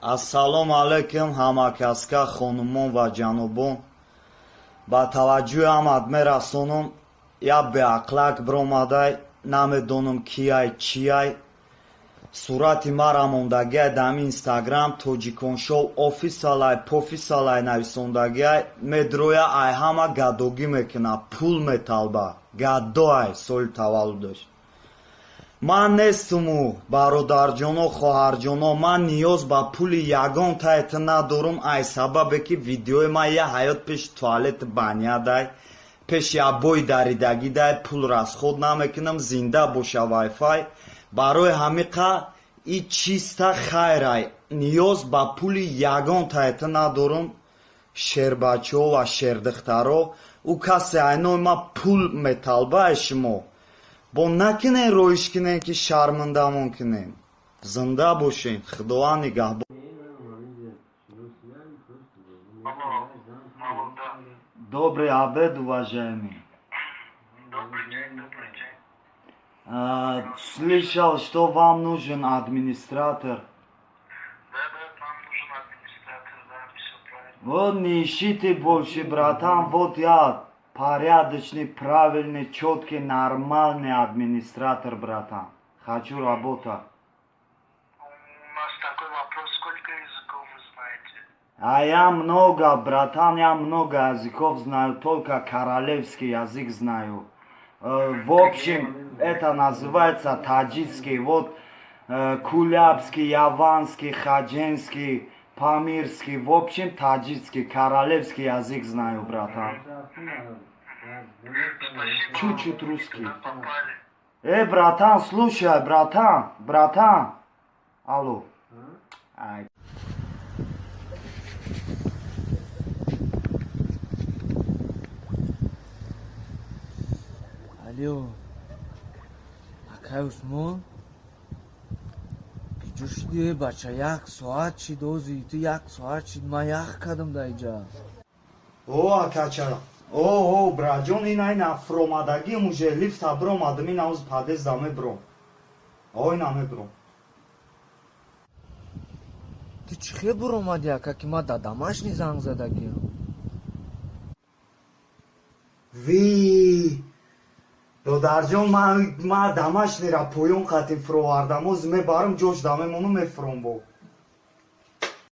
Ассалому алайкум, ҳамакаска, хонумон ва ҷанобон. Ба таваҷҷӯҳи ҳамат мерасонам, як беақлак биромадай, намедонам кияй, чияй. Сурати мара мондагиай дар Инстаграм, Тоҷиконшоу офисалай, пофисалай нависондагиай, медроя ай ҳама гадогӣ мекуна, пул металба, гадоай соли таваллудаш. Ман нестуму, бародарҷоно, хоҳарҷоно, ман ниёз ба пули ягон тайта надорум, ай сабабе ки видеои ман я ҳаёт пеши туалети банядай, пеши абои даридагидай, пул расход намекунам, зинда боша вайфай. Барои ҳамиқа и чиста хайрай, ниёз ба пули ягон тайта надорум. Шербачаҳо ва шердухтаро, ӯ касе айнои ман пул металба ай шумо. Бо накунен, роиш кунен, ки шармандамон кунен. Зинда бошен, Худованд нигаҳбон. Алло, да. Добрый обед, уважаемый. Добрый день, добрый день. Слышал, что вам нужен администратор. Да, нам нужен администратор, да, все правильно. Вот не ищите больше, братан, вот я порядочный, правильный, четкий, нормальный администратор, братан. Хочу работать. У нас такой вопрос, сколько языков вы знаете? А я много, братан, я много языков знаю, только королевский язык знаю. В общем, это называется таджикский. Вот кулябский, яванский, хадженский, памирский. В общем, таджикский, королевский язык знаю, братан. Спасибо. Чуть-чуть русский. Куда попали? Эй, братан, слушай, братан, братан. Алло. Ай. Алло, акай Усмон, киҷо шуди, бача? Як соат шид, ози ту як соат шид, ман ях кардам дар иҷа. О, акача. О, о, браҷон, ина ина фуромадагим уже, лифта биромадам, ина оз подъезда мебиром. О, ина мебиром. Ту чӣ хел буромадӣ, ака, ки ман дар домашний занг задагиам? Ви, додарҷон, ман домашнийра поён қатим фуровардам, оз мебарам, ҷош да мемонам, мефуром бо.